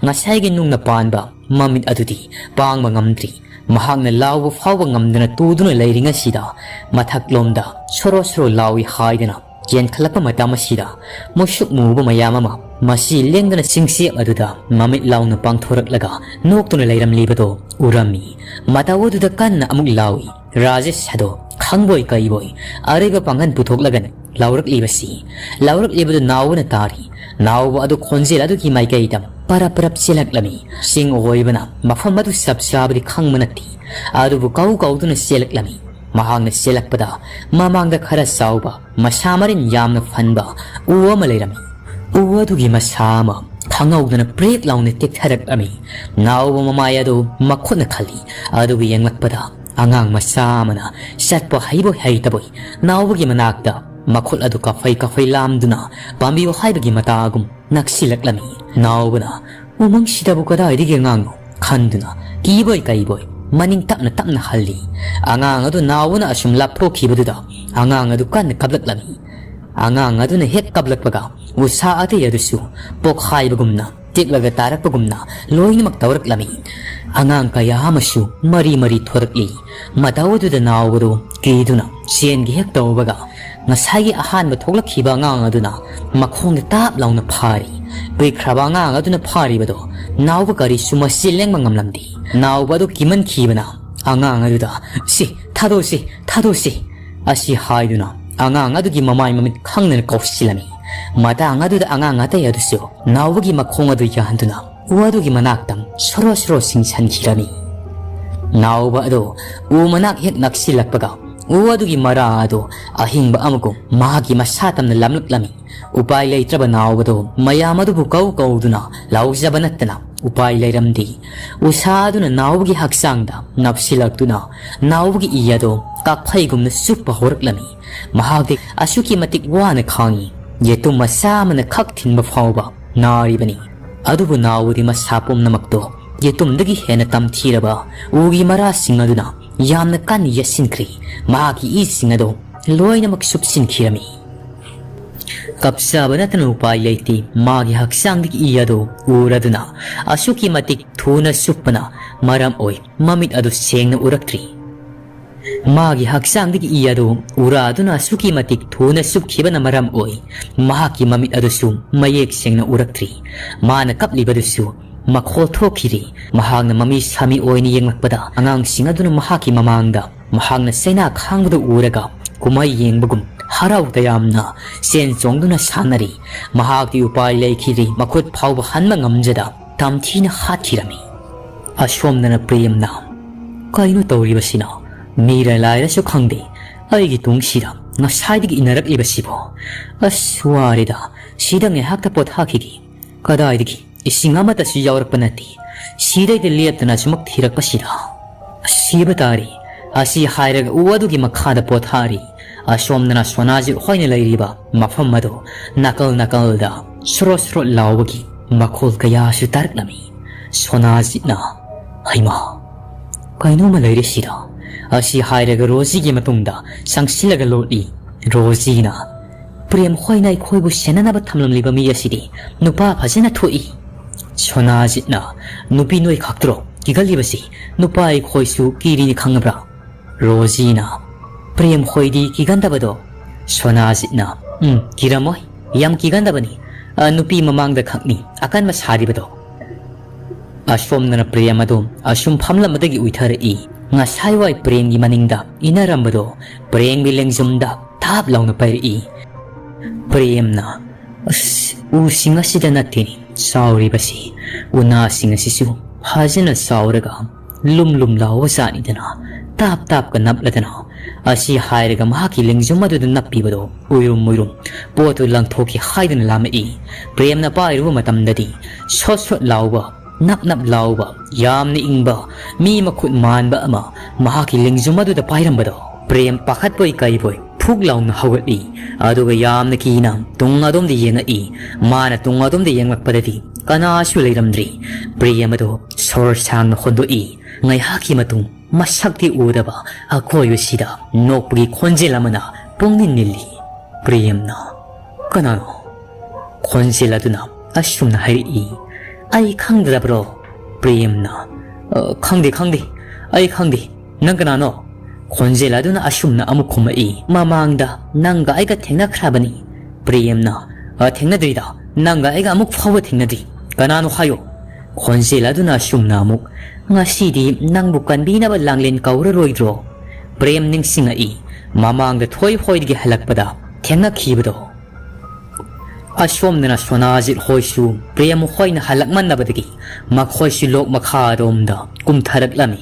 ꯉꯁꯥꯏꯒꯤ ꯅꯨꯡꯅ ꯄꯥꯟꯕ ꯃꯃꯤꯠ ꯑꯗꯨꯗꯤ ꯄꯥꯡꯕ ꯉꯝꯗ꯭ꯔꯤ꯫ ꯃꯍꯥꯛꯅ ꯂꯥꯎꯕ ꯐꯥꯎꯕ ꯉꯝꯗꯅ ꯇꯨꯗꯨꯅ ꯂꯩꯔꯤꯉꯩꯁꯤꯗ ꯃꯊꯛꯂꯣꯝꯗ ꯁꯣꯔꯣ ꯁꯣꯔꯣ ꯂꯥꯎꯏ ꯍꯥꯏꯗꯅ ꯌꯦꯟꯈꯠꯂꯛꯄ ꯃꯇꯝ ꯑꯁꯤꯗ ꯃꯨꯁꯨꯛ ꯃꯨꯕ ꯃꯌꯥꯝ ꯑꯃ ꯃꯁꯤ ꯂꯦꯡꯗꯅ ꯆꯤꯡꯆꯦꯞ ꯑꯗꯨꯗ ꯃꯃꯤꯠ ꯂꯥꯎꯅ ꯄꯥꯡꯊꯣꯔꯛꯂꯒ ꯅꯣꯛꯇꯨꯅ ꯂꯩꯔꯝꯂꯤꯕꯗꯣ ꯎꯔꯝꯃꯤ꯫ ꯃꯇꯧ ꯑꯗꯨꯗ ꯀꯟꯅ ꯑꯃꯨꯛ ꯂꯥꯎꯏ꯫ ꯔꯥꯖꯦꯁ ꯑꯗꯣ ꯈꯪꯕꯣꯏ ꯀꯩꯕꯣꯏ ꯑꯔꯩꯕ ꯄꯥꯡꯒꯜ ꯄꯨꯊꯣꯛꯂꯒꯅ ꯂꯥꯎꯔꯛꯂꯤꯕꯁꯤ꯫ ꯂꯥꯎꯔꯛꯂꯤꯕꯗꯨ ꯅꯥꯎꯕꯅ ꯇꯥꯔꯤ꯫ ꯅꯥꯎꯕ ꯑꯗꯨ ꯈꯣꯟꯖꯦꯜ ꯑꯗꯨꯒꯤ ꯃꯥꯏꯀꯩꯗ ꯄꯔꯞ ꯄꯔꯞ ꯆꯦꯜꯂꯛꯂꯝꯃꯤ꯫ ꯆꯤꯡ ꯑꯣꯏꯕꯅ ꯃꯐꯝ ꯑꯗꯨ ꯆꯞ ꯆꯥꯕꯗꯤ ꯈꯪꯕ ꯅꯠꯇꯦ꯫ ꯑꯗꯨꯕꯨ ꯀꯧ ꯀꯧꯗꯨꯅ ꯆꯦꯜꯂꯛꯂꯝꯃꯤ꯫ ꯃꯍꯥꯛꯅ ꯆꯦꯜꯂꯛꯄꯗ ꯃꯃꯥꯡꯗ ꯈꯔ ꯆꯥꯎꯕ, ꯃꯁꯥ ꯃꯔꯤꯟ ꯌꯥꯝꯅ ꯐꯟꯕ ꯎ ꯑꯃ ꯂꯩꯔꯝꯃꯤ꯫ ꯎ ꯑꯗꯨꯒꯤ ꯃꯁꯥ ꯑꯃ ꯈꯪꯍꯧꯗꯅ ꯄ꯭ꯔꯦꯛ ꯂꯥꯎꯅ ꯇꯦꯛꯊꯔꯛꯂꯝꯃꯤ꯫ ꯅꯥꯎꯕ ꯃꯃꯥꯏ ꯑꯗꯨ ꯃꯈꯨꯠꯅ ꯈꯜꯂꯤ꯫ ꯑꯗꯨꯕꯨ ꯌꯦꯡꯂꯛꯄꯗ ꯑꯉꯥꯡ ꯃꯆꯥ ꯑꯃꯅ ꯆꯠꯄ ꯍꯩꯕꯣꯏ ꯍꯩꯇꯕꯣꯏ ꯅꯥꯎꯕꯒꯤ ꯃꯅꯥꯛꯇ ꯃꯈꯨꯠ ꯑꯗꯨ ꯀꯥꯐꯩ ꯀꯥꯐꯩ ꯂꯥꯝꯗꯨꯅ ꯄꯥꯝꯕꯤꯌꯨ ꯍꯥꯏꯕꯒꯤ ꯃꯇꯥꯒꯨꯝ ꯅꯛꯁꯤꯜꯂꯛꯂꯝꯃꯤ꯫ ꯅꯥꯎꯕꯅ "ꯎꯃꯪꯁꯤꯗꯕꯨ ꯀꯗꯥꯏꯗꯒꯤ ꯑꯉꯥꯡꯅꯣ?" ꯈꯟꯗꯨꯅ ꯀꯤꯕꯣꯏ ꯀꯩꯕꯣꯏ ꯃꯅꯤꯡ ꯇꯞꯅ ꯇꯞꯅ ꯍꯜꯂꯤ꯫ ꯑꯉꯥꯡ ꯑꯗꯨ ꯅꯥꯎꯕꯅ ꯑꯁꯨꯝ ꯂꯥꯞꯊꯣꯛꯈꯤꯕꯗꯨꯗ ꯑꯉꯥꯡ ꯑꯗꯨ ꯀꯟꯅ ꯀꯞꯂꯛꯂꯝꯃꯤ꯫ ꯑꯉꯥꯡ ꯑꯗꯨꯅ ꯍꯦꯛ ꯀꯞꯂꯛꯄꯒ ꯎꯁꯥ ꯑꯇꯩ ꯑꯗꯨꯁꯨ ꯄꯣꯛꯈꯥꯏꯕꯒꯨꯝꯅ, ꯇꯦꯛꯂꯒ ꯇꯥꯔꯛꯄꯒꯨꯝꯅ ꯂꯣꯏꯅꯃꯛ ꯇꯧꯔꯛꯂꯝꯃꯤ꯫ ꯑꯉꯥꯡ ꯀꯌꯥ ꯑꯃꯁꯨ ꯃꯔꯤ ꯃꯔꯤ ꯊꯣꯔꯛꯂꯤ꯫ ꯃꯇꯧ ꯑꯗꯨꯗ ꯅꯥꯎꯕꯗꯨ ꯀꯤꯗꯨꯅ ꯆꯦꯟꯒꯦ ꯍꯦꯛ ꯇꯧꯕꯒ, ꯉꯁꯥꯏꯒꯤ ꯑꯍꯥꯟꯕ ꯊꯣꯛꯂꯛꯈꯤꯕ ꯑꯉꯥꯡ ꯑꯗꯨꯅ ꯃꯈꯣꯡꯗ ꯇꯥꯞ ꯂꯥꯎꯅ ꯐꯥꯔꯤ꯫ ꯀꯨꯏꯈ꯭ꯔꯕ ꯑꯉꯥꯡ ꯑꯗꯨꯅ ꯐꯥꯔꯤꯕꯗꯣ ꯅꯥꯎꯕ ꯀꯔꯤꯁꯨ ꯃꯆꯤ ꯂꯦꯡꯕ ꯉꯝꯂꯝꯗꯦ꯫ ꯅꯥꯎꯕ ꯑꯗꯨ ꯀꯤꯃꯟꯈꯤꯕꯅ ꯑꯉꯥꯡ ꯑꯗꯨꯗ "ꯁꯤ ꯊꯥꯗꯣꯛꯁꯤ, ꯊꯥꯗꯣꯛꯁꯤ" ꯑꯁꯤ ꯍꯥꯏꯗꯨꯅ ꯑꯉꯥꯡ ꯑꯗꯨꯒꯤ ꯃꯃꯥꯏ ꯃꯃꯤꯠ ꯈꯪꯗꯅ ꯀꯧꯁꯤꯜꯂꯝꯃꯤ꯫ ꯃꯇꯥꯡ ꯑꯗꯨꯗ ꯑꯉꯥꯡ ꯑꯇꯩ ꯑꯗꯨꯁꯨ ꯅꯥꯎꯕꯒꯤ ꯃꯈꯣꯡ ꯑꯗꯨ ꯌꯥꯟꯗꯨꯅ ꯎ ꯑꯗꯨꯒꯤ ꯃꯅꯥꯛꯇ ꯁꯣꯔꯣ ꯁꯣꯔꯣ ꯆꯤꯡꯁꯤꯟꯈꯤꯔꯝꯃꯤ꯫ ꯅꯥꯎꯕ ꯑꯗꯨ ꯎ ꯃꯅꯥꯛ ꯍꯦꯛ ꯅꯛꯁꯤꯜꯂꯛꯄꯒ ꯎ ꯑꯗꯨꯒꯤ ꯃꯔꯥ ꯑꯗꯨ ꯑꯍꯤꯡꯕ ꯑꯃꯒꯨꯝ ꯃꯍꯥꯛꯀꯤ ꯃꯁꯥ ꯇꯝꯅ ꯂꯝꯂꯛꯂꯝꯃꯤ꯫ ꯎꯄꯥꯏ ꯂꯩꯇ꯭ꯔꯕ ꯅꯥꯎꯕꯗꯨ ꯃꯌꯥꯝ ꯑꯗꯨꯕꯨ ꯀꯧ ꯀꯧꯗꯨꯅ ꯂꯥꯎꯖꯕ ꯅꯠꯇꯅ ꯎꯄꯥꯏ ꯂꯩꯔꯝꯗꯦ꯫ ꯎꯁꯥ ꯑꯗꯨꯅ ꯅꯥꯎꯕꯒꯤ ꯍꯛꯆꯥꯡꯗ ꯅꯞꯁꯤꯜꯂꯛꯇꯨꯅ ꯅꯥꯎꯕꯒꯤ ꯏ ꯑꯗꯨ ꯀꯥꯛꯐꯩꯒꯨꯝꯅ ꯆꯨꯞꯄ ꯍꯧꯔꯛꯂꯝꯃꯤ꯫ ꯃꯍꯥꯛꯇꯤ ꯑꯁꯨꯛꯀꯤ ꯃꯇꯤꯛ ꯋꯥꯅ ꯈꯥꯡꯉꯤ꯫ ꯌꯦꯇꯨꯝ ꯃꯆꯥ ꯑꯃꯅ ꯈꯛ ꯊꯤꯟꯕ ꯐꯥꯎꯕ ꯅꯥꯔꯤꯕꯅꯤ꯫ ꯑꯗꯨꯕꯨ ꯅꯥꯎꯕꯗꯤ ꯃꯁꯥ ꯄꯨꯝꯅꯃꯛꯇꯣ ꯌꯦꯇꯨꯝꯗꯒꯤ ꯍꯦꯟꯅ ꯇꯝꯊꯤꯔꯕ ꯎꯒꯤ ꯃꯔꯥꯁꯤꯡ ꯑꯗꯨꯅ ꯌꯥꯝꯅ ꯀꯟꯅ ꯌꯦꯠꯁꯤꯟꯈ꯭ꯔꯦ꯫ ꯃꯍꯥꯛꯀꯤ ꯏꯁꯤꯡ ꯑꯗꯨ ꯂꯣꯏꯅꯃꯛ ꯁꯨꯞꯆꯤꯟꯈꯤꯔꯝꯃꯤ꯫ ꯀꯞꯆꯕ ꯅꯠꯇꯅ ꯎꯄꯥꯏ ꯂꯩꯇꯦ꯫ ꯃꯥꯒꯤ ꯍꯛꯆꯥꯡꯗꯒꯤ ꯏ ꯑꯗꯨ ꯎꯔꯗꯨꯅ ꯑꯁꯨꯛꯀꯤ ꯃꯇꯤꯛ ꯊꯨꯅ ꯆꯨꯞꯄꯅ ꯃꯔꯝ ꯑꯣꯏ ꯃꯃꯤꯠ ꯑꯗꯨ ꯁꯦꯡꯅ ꯎꯔꯛꯇ꯭ꯔꯤ꯫ ꯃꯥꯒꯤ ꯍꯛꯆꯥꯡꯗꯒꯤ ꯏ ꯑꯗꯨ ꯎꯔꯥꯗꯨꯅ ꯑꯁꯨꯛꯀꯤ ꯃꯇꯤꯛ ꯊꯨꯅ ꯆꯨꯞꯈꯤꯕꯅ ꯃꯔꯝ ꯑꯣꯏ, ꯃꯍꯥꯛꯀꯤ ꯃꯃꯤꯠ ꯑꯗꯨꯁꯨ ꯃꯌꯦꯛ ꯁꯦꯡꯅ ꯎꯔꯛꯇ꯭ꯔꯤ꯫ ꯃꯥꯅ ꯀꯞꯂꯤꯕꯗꯨꯁꯨ ꯃꯈꯣꯜ ꯊꯣꯛꯈꯤꯗꯦ꯫ ꯃꯍꯥꯛꯅ ꯃꯃꯤ ꯁꯥꯃꯤ ꯑꯣꯏꯅ ꯌꯦꯡꯂꯛꯄꯗ, ꯑꯉꯥꯡꯁꯤꯡ ꯑꯗꯨꯅ ꯃꯍꯥꯛꯀꯤ ꯃꯃꯥꯡꯗ ꯃꯍꯥꯛꯅ ꯆꯩꯅꯥ ꯈꯥꯡꯕꯗꯨ ꯎꯔꯒ ꯀꯨꯝꯍꯩ ꯌꯦꯡꯕꯒꯨꯝ ꯍꯔꯥꯎ ꯇꯌꯥꯝꯅ ꯆꯦꯟ ꯆꯣꯡꯗꯨꯅ ꯁꯥꯟꯅꯔꯤ꯫ ꯃꯍꯥꯛꯇꯤ ꯎꯄꯥꯏ ꯂꯩꯈꯤꯗ꯭ꯔꯤ, ꯃꯈꯨꯠ ꯐꯥꯎꯕ ꯍꯟꯕ ꯉꯝꯖꯗ ꯇꯝꯊꯤꯅ ꯍꯥꯠꯈꯤꯔꯝꯃꯤ꯫ ꯑꯁꯣꯝꯗꯅ ꯄ꯭ꯔꯦꯝꯅ, "ꯀꯩꯅꯣ ꯇꯧꯔꯤꯕꯁꯤꯅ? ꯃꯤꯔ ꯂꯥꯏꯔꯁꯨ ꯈꯪꯗꯦ, ꯑꯩꯒꯤ ꯇꯨꯡꯁꯤꯗ ꯉꯁꯥꯏꯗꯒꯤ ꯏꯟꯅꯔꯛꯂꯤꯕꯁꯤꯕꯣ? ꯑꯁ, ꯋꯥꯔꯦꯗ, ꯁꯤꯗ ꯉꯥꯏꯍꯥꯛꯇ ꯄꯣꯊꯥꯈꯤꯒꯦ꯫ ꯀꯗꯥꯏꯗꯒꯤ ꯏꯁꯤꯡ ꯑꯃꯠꯇꯁꯨ ꯌꯥꯎꯔꯛꯄ ꯅꯠꯇꯦ꯫ ꯁꯤꯗꯩꯗ ꯂꯦꯞꯇꯅ ꯁꯨꯃꯛ ꯊꯤꯔꯛꯄꯁꯤꯗ꯫ ꯁꯤꯕ ꯇꯥꯔꯦ"꯫ ꯑꯁꯤ ꯍꯥꯏꯔꯒ ꯎ ꯑꯗꯨꯒꯤ ꯃꯈꯥꯗ ꯄꯣꯊꯥꯔꯤ꯫ ꯑꯁꯣꯝꯗꯅ ꯁꯣꯅꯥꯖꯤꯠ ꯍꯣꯏꯅ ꯂꯩꯔꯤꯕ ꯃꯐꯝ ꯑꯗꯨ ꯅꯥꯀꯜ ꯅꯥꯀꯜꯗ ꯁ꯭ꯔꯣꯠ ꯁ꯭ꯔꯣꯠ ꯂꯥꯎꯕꯒꯤ ꯃꯈꯣꯜ ꯀꯌꯥꯁꯨ ꯇꯥꯔꯛꯂꯝꯃꯤ꯫ ꯁꯣꯅꯥꯖꯤꯠꯅ, "ꯍꯩꯃꯥ, ꯀꯩꯅꯣꯝꯃ ꯂꯩꯔꯦ ꯁꯤꯗ"꯫ ꯑꯁꯤ ꯍꯥꯏꯔꯒ ꯔꯣꯖꯤꯒꯤ ꯃꯇꯨꯡꯗ ꯆꯪꯁꯤꯜꯂꯒ ꯂꯣꯠꯂꯤ꯫ ꯔꯣꯖꯤꯅ, "ꯄ꯭ꯔꯦꯝ ꯍꯣꯏꯅ ꯑꯩꯈꯣꯏꯕꯨ ꯁꯦꯟꯅꯅꯕ ꯊꯝꯂꯝꯂꯤꯕ ꯃꯤ ꯑꯁꯤꯗꯤ ꯅꯨꯄꯥ ꯐꯖꯅ ꯊꯣꯛꯏ"꯫ ꯁꯣꯅꯥꯖꯤꯠꯅ, "ꯅꯨꯄꯤ ꯅꯣꯏ ꯈꯛꯇ꯭ꯔꯣ ꯀꯤꯒꯜꯂꯤꯕꯁꯤ? ꯅꯨꯄꯥ ꯑꯩꯈꯣꯏꯁꯨ ꯀꯤꯔꯤꯅꯤ, ꯈꯪꯉꯕ꯭ꯔꯥ?" ꯔꯣꯖꯤꯅ, "ꯄ꯭ꯔꯦꯝ ꯍꯣꯏꯗꯤ ꯀꯤꯒꯟꯗꯕꯗꯣ"꯫ ꯁꯣꯅꯥꯖꯤꯠꯅ, "ꯎꯝ, ꯀꯤꯔꯝꯃꯣꯏ, ꯌꯥꯝ ꯀꯤꯒꯟꯗꯕꯅꯤ꯫ ꯑ, ꯅꯨꯄꯤ ꯃꯃꯥꯡꯗ ꯈꯛꯅꯤ ꯑꯀꯟꯕ ꯁꯥꯔꯤꯕꯗꯣ"꯫ ꯑꯁꯣꯝꯗꯅ ꯄ꯭ꯔꯦꯝ ꯑꯗꯣ ꯑꯁꯨꯝ ꯐꯝꯂꯝꯕꯗꯒꯤ ꯎꯏꯊꯔꯛꯏ꯫ ꯉꯁꯥꯏꯋꯥꯏ ꯄ꯭ꯔꯦꯝꯒꯤ ꯃꯅꯤꯡꯗ ꯏꯟꯅꯔꯝꯕꯗꯣ ꯄ꯭ꯔꯦꯝꯒꯤ ꯂꯦꯡꯖꯨꯝꯗ ꯊꯥꯞ ꯂꯥꯎꯅ ꯄꯥꯏꯔꯛꯏ꯫ ꯄ꯭ꯔꯦꯝꯅ, "ꯑꯁ, ꯎꯁꯤꯡ ꯑꯁꯤꯗ ꯅꯠꯇꯦꯅꯦ ꯆꯥꯎꯔꯤꯕꯁꯤ꯫ ꯎꯅꯥꯁꯤꯡ ꯑꯁꯤꯁꯨ ꯐꯖꯅ ꯆꯥꯎꯔꯒ ꯂꯨꯝ ꯂꯨꯝ ꯂꯥꯎꯕ ꯖꯥꯠꯅꯤꯗꯅ, ꯇꯥꯞ ꯇꯥꯞꯀ ꯅꯞꯂꯗꯅ"꯫ ꯑꯁꯤ ꯍꯥꯏꯔꯒ ꯃꯍꯥꯛꯀꯤ ꯂꯦꯡꯖꯨꯝ ꯑꯗꯨꯗ ꯅꯞꯄꯤꯕꯗꯣ ꯎꯏꯔꯨꯝ ꯎꯏꯔꯨꯝ ꯄꯣꯠꯇꯨ ꯂꯪꯊꯣꯛꯀꯦ ꯍꯥꯏꯗꯨꯅ ꯂꯥꯝꯃꯛꯏ꯫ ꯄ꯭ꯔꯦꯝꯅ ꯄꯥꯏꯔꯨꯕ ꯃꯇꯝꯗꯗꯤ ꯁꯣꯠ ꯁꯣꯠ ꯂꯥꯎꯕ, ꯅꯞ ꯅꯞ ꯂꯥꯎꯕ, ꯌꯥꯝꯅ ꯏꯪꯕ, ꯃꯤ ꯃꯈꯨꯠ ꯃꯥꯟꯕ ꯑꯃ ꯃꯍꯥꯛꯀꯤ ꯂꯦꯡꯖꯨꯝ ꯑꯗꯨꯗ ꯄꯥꯏꯔꯝꯕꯗꯣ ꯄ꯭ꯔꯦꯝ ꯄꯥꯈꯠꯄꯣꯏ ꯀꯩꯕꯣꯏ ꯐꯨꯛ ꯂꯥꯎꯅ ꯍꯧꯒꯠꯂꯤ꯫ ꯑꯗꯨꯒ ꯌꯥꯝꯅ ꯀꯤꯅ ꯇꯨꯡ ꯑꯗꯣꯝꯗ ꯌꯦꯡꯉꯛꯏ꯫ ꯃꯥꯅ ꯇꯨꯡ ꯑꯗꯣꯝꯗ ꯌꯦꯡꯂꯛꯄꯗꯗꯤ ꯀꯅꯥꯁꯨ ꯂꯩꯔꯝꯗ꯭ꯔꯤ꯫ ꯄ꯭ꯔꯦꯝ ꯑꯗꯨ ꯁꯣꯔ ꯁꯥꯡꯅ ꯍꯣꯟꯗꯣꯛꯏ꯫ ꯉꯥꯏꯍꯥꯛꯀꯤ ꯃꯇꯨꯡ ꯃꯁꯛꯇꯤ ꯎꯗꯕ ꯑꯀꯣꯏꯕꯁꯤꯗ ꯅꯣꯛꯄꯒꯤ ꯈꯣꯟꯖꯦꯜ ꯑꯃꯅ ꯄꯨꯡꯅꯤꯜ ꯅꯤꯜꯂꯤ꯫ ꯄ꯭ꯔꯦꯝꯅ, "ꯀꯅꯥꯅꯣ?" ꯈꯣꯟꯖꯦꯜ ꯑꯗꯨꯅ ꯑꯁꯨꯝꯅ ꯍꯥꯏꯔꯛꯏ, "ꯑꯩ ꯈꯪꯗ꯭ꯔꯕ꯭ꯔꯣ?" ꯄ꯭ꯔꯦꯝꯅ, "ꯑ, ꯈꯪꯗꯦ, ꯈꯪꯗꯦ, ꯑꯩ ꯈꯪꯗꯦ, ꯅꯪ ꯀꯅꯥꯅꯣ?" ꯈꯣꯟꯖꯦꯜ ꯑꯗꯨꯅ ꯑꯁꯨꯝꯅ ꯑꯃꯨꯛ ꯈꯨꯝꯃꯛꯏ, "ꯃꯃꯥꯡꯗ ꯅꯪꯒ ꯑꯩꯒ ꯊꯦꯡꯅꯈ꯭ꯔꯕꯅꯤ, ꯄ꯭ꯔꯦꯝꯅ꯫ ꯑ, ꯊꯦꯡꯅꯗ꯭ꯔꯤꯗ, ꯅꯪꯒ ꯑꯩꯒ ꯑꯃꯨꯛ ꯐꯥꯎꯕ ꯊꯦꯡꯅꯗ꯭ꯔꯤ꯫ ꯀꯅꯥꯅꯣ ꯍꯥꯏꯌꯣ?" ꯈꯣꯟꯖꯦꯜ ꯑꯗꯨꯅ ꯑꯁꯨꯝꯅ ꯑꯃꯨꯛ, "ꯉꯁꯤꯗꯤ ꯅꯪꯕꯨ ꯀꯟꯕꯤꯅꯕ ꯂꯥꯡꯂꯦꯟ ꯀꯧꯔꯔꯣꯏꯗ꯭ꯔꯣ?" ꯄ꯭ꯔꯦꯝ ꯅꯤꯡꯁꯤꯡꯉꯛꯏ, ꯃꯃꯥꯡꯗ ꯊꯣꯏ ꯍꯣꯏꯗꯒꯤ ꯍꯜꯂꯛꯄꯗ ꯊꯦꯡꯅꯈꯤꯕꯗꯣ꯫ ꯑꯁꯣꯝꯗꯅ ꯁꯣꯅꯥꯖꯤꯠ ꯍꯣꯏꯁꯨ ꯄ꯭ꯔꯦꯝ ꯍꯣꯏꯅ ꯍꯜꯂꯛꯃꯟꯅꯕꯗꯒꯤ ꯃꯈꯣꯏꯁꯨ ꯂꯣꯛ ꯃꯈꯥꯔꯣꯝꯗ ꯀꯨꯝꯊꯔꯛꯂꯝꯃꯤ꯫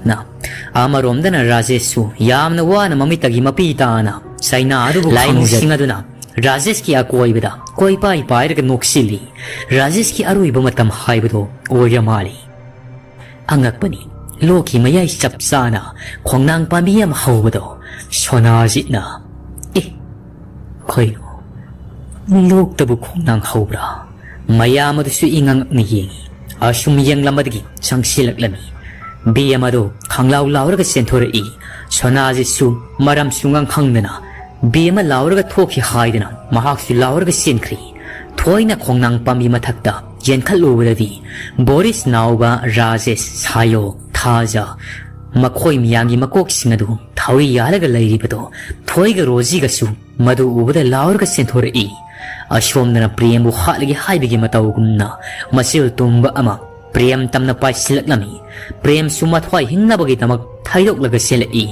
ꯅ, ꯑꯃꯔꯣꯝꯗꯅ ꯔꯥꯖꯦꯁꯁꯨ ꯌꯥꯝꯅ ꯋꯥꯅ ꯃꯃꯤꯠꯇꯒꯤ ꯃꯄꯤ ꯇꯥꯅ ꯆꯩꯅꯥ ꯑꯗꯨꯕꯨ ꯂꯥꯏꯃꯨꯁꯤꯡ ꯈꯪꯖ-, ꯑꯗꯨꯅ ꯔꯥꯖꯦꯁꯀꯤ ꯑꯀꯣꯏꯕꯗ ꯀꯣꯏꯄꯥꯏ ꯄꯥꯏꯔꯒ ꯅꯣꯛꯁꯤꯜꯂꯤ꯫ ꯔꯥꯖꯦꯁꯀꯤ ꯑꯔꯣꯏꯕ ꯃꯇꯝ ꯍꯥꯏꯕꯗꯣ ꯑꯣꯏꯔ ꯃꯥꯜꯂꯤ꯫ ꯑꯉꯛꯄꯅꯤ, ꯂꯣꯛꯀꯤ ꯃꯌꯥꯏ ꯆꯞ ꯆꯥꯅ ꯈꯣꯡꯅꯥꯡ ꯄꯥꯝꯕꯤ ꯑꯃ ꯍꯧꯕꯗꯣ ꯁꯣꯅꯥꯖꯤꯠꯅ, "ꯑꯦ, ꯀꯩꯅꯣ, ꯂꯣꯛꯇꯕꯨ ꯈꯣꯡꯅꯥꯡ ꯍꯧꯕ꯭ꯔꯥ?" ꯃꯌꯥꯝ ꯑꯗꯨꯁꯨ ꯏꯉꯛꯅ ꯌꯦꯡꯉꯤ꯫ ꯑꯁꯨꯝ ꯌꯦꯡꯂꯝꯕꯗꯒꯤ ꯆꯪꯁꯤꯜꯂꯛꯂꯝꯃꯤ꯫ ꯕꯤ ꯑꯃꯗꯣ ꯈꯪꯂꯥꯎ ꯂꯥꯎꯔꯒ ꯆꯦꯟꯊꯣꯔꯛꯏ꯫ ꯁꯣꯅꯥꯖꯤꯠꯁꯨ ꯃꯔꯝ ꯁꯨꯡꯈꯪ ꯈꯪꯗꯅ ꯕꯤ ꯑꯃ ꯂꯥꯎꯔꯒ ꯊꯣꯛꯈꯤ ꯍꯥꯏꯗꯅ ꯃꯍꯥꯛꯁꯨ ꯂꯥꯎꯔꯒ ꯆꯦꯟꯈ꯭ꯔꯤ꯫ ꯊꯣꯏꯅ ꯈꯣꯡꯅꯥꯡ ꯄꯥꯝꯕꯤ ꯃꯊꯛꯇ ꯌꯦꯡꯈꯠꯂꯨꯕꯗꯗꯤ ꯕꯣꯔꯤꯁ ꯅꯥꯎꯕ, ꯔꯥꯖꯦꯁ, ꯁꯥꯌꯣ, ꯊꯥꯖ, ꯃꯈꯣꯏ ꯃꯤꯌꯥꯝꯒꯤ ꯃꯀꯣꯛꯁꯤꯡ ꯑꯗꯨ ꯊꯥꯎꯔꯤ ꯌꯥꯜꯂꯒ ꯂꯩꯔꯤꯕꯗꯣ ꯊꯣꯏꯒ ꯔꯣꯖꯤꯒꯁꯨ ꯃꯗꯨ ꯎꯕꯗ ꯂꯥꯎꯔꯒ ꯆꯦꯟꯊꯣꯔꯛꯏ꯫ ꯑꯁꯣꯝꯗꯅ ꯄ꯭ꯔꯦꯝꯕꯨ ꯍꯥꯠꯂꯒꯦ ꯍꯥꯏꯕꯒꯤ ꯃꯇꯧꯒꯨꯝꯅ ꯃꯆꯤꯜ ꯇꯨꯝꯕ ꯑꯃ ꯄ꯭ꯔꯦꯝ ꯇꯝꯅ ꯄꯥꯏꯁꯤꯜꯂꯛꯂꯝꯃꯤ꯫ ꯄ꯭ꯔꯦꯝꯁꯨ ꯃꯊ꯭ꯋꯥꯏ ꯍꯤꯡꯅꯕꯒꯤꯗꯃꯛ ꯊꯩꯗꯣꯛꯂꯒ ꯆꯦꯜꯂꯛꯏ꯫